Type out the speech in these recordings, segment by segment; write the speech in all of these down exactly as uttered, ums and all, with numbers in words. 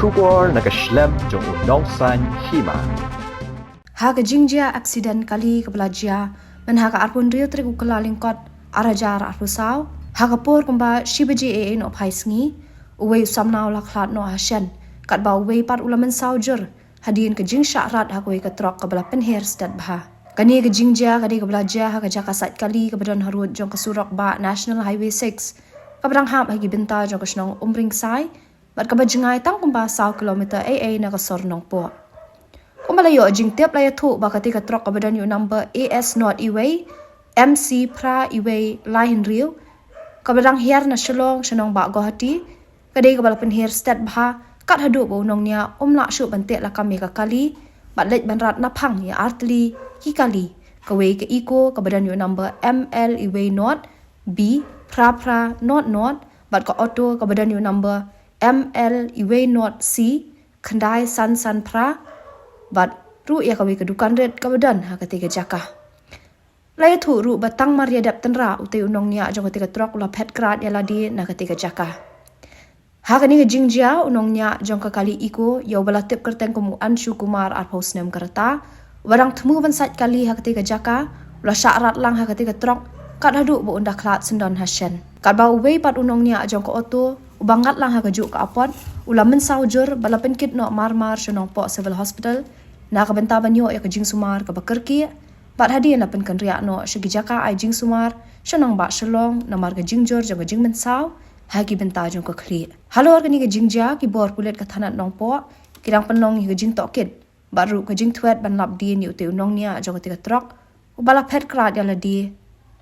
Khubor na ka shlem jong u nongsan hima. Ha ka jingjia accident kali kaba la jia mynha ka arphew hynriew tarik u Kyllalyngkot arhajar arphew saw, ha ka por kumba shi baje eiei nohphai sngi, uwei u samla u la khlad noh ha shen, katba uwei pat u la mynsaw jur hadien ka jingshah rat ha kawei ka trok kaba la pynher stet bha. Kane ka jingjia ka dei kaba la jia ha ka jaka sait kali kaba don harud jong ka surok bah National Highway six, kaba dang hap ha ki bynta jong ka shnong Umringsai, bad kaba jngai tang kumba saw kilometer eiei na ka sor Nongpoh. Kumba la ïoh jingtip, la ïathuh ba katei ka trok kaba don ïa u number A S not iwei, M C phra iwei lai hynriew, kaba dang hiar na Shillong sha nongbah Guwahati, ka dei kaba la pynher stet bha, kat haduh ba u nongñiah um lah shuh ban teh lakam ïa ka kali bad leit ban rat naphang ïa artylli ki kali, kawei ka Eeco kaba don ïa u number M L iwei not B phra phra not not, bad ka auto kaba don ïa u number M L iwei not C khyndai san san phra, bad ruh ïa kawei ka dukan rit kaba don ha katei ka jaka. La ïathuh ruh ba tang mar ïadep tynrah utei u nongñiah jong katei ka trok u la phet krad ïa lade na katei ka jaka. Ha kane ka jingjia, u nongñiah jong ka kali Eeco, ïa uba la tip kyrteng kum u Anshu Kumar, arphew snem ka rta, uba dang thmu ban sait kali ha katei ka jaka, u la shah rat lang ha katei ka trok kat haduh ba un da khlad syndon ha shen. Katba uwei pat u nongñiah jong ka auto, uba ngat lang ha kajuh ka apot, u la mynsaw jur bad la pynkit noh mar mar sha Nongpoh Civil Hospital na ka bynta ban ïoh ïa ka jingsumar kaba kyrkieh, bad hadien la pynkynriah noh sha ki jaka ai jingsumar sha nongbah Shillong namar ka jingjur jong ka jingmynsaw ha ki bynta jong ka khlieh. Halor kane ka jingjia, ki bor pulit ka thanat Nongpoh ki dang pynlong ïa ka jingtohkit bad ruh ka jingthwet ban lap dien ïa utei u nongñiah jong katei ka trok uba la phet krad ïa lade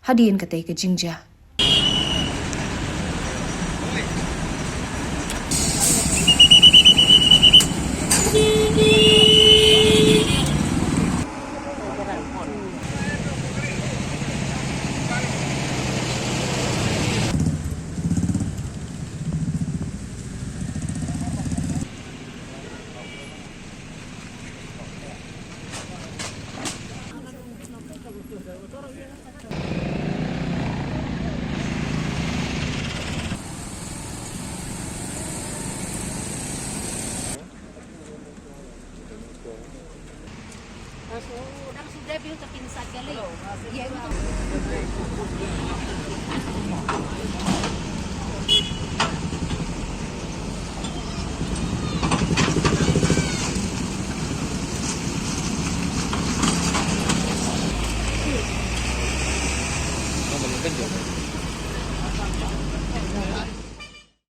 hadien katei ka jingjia.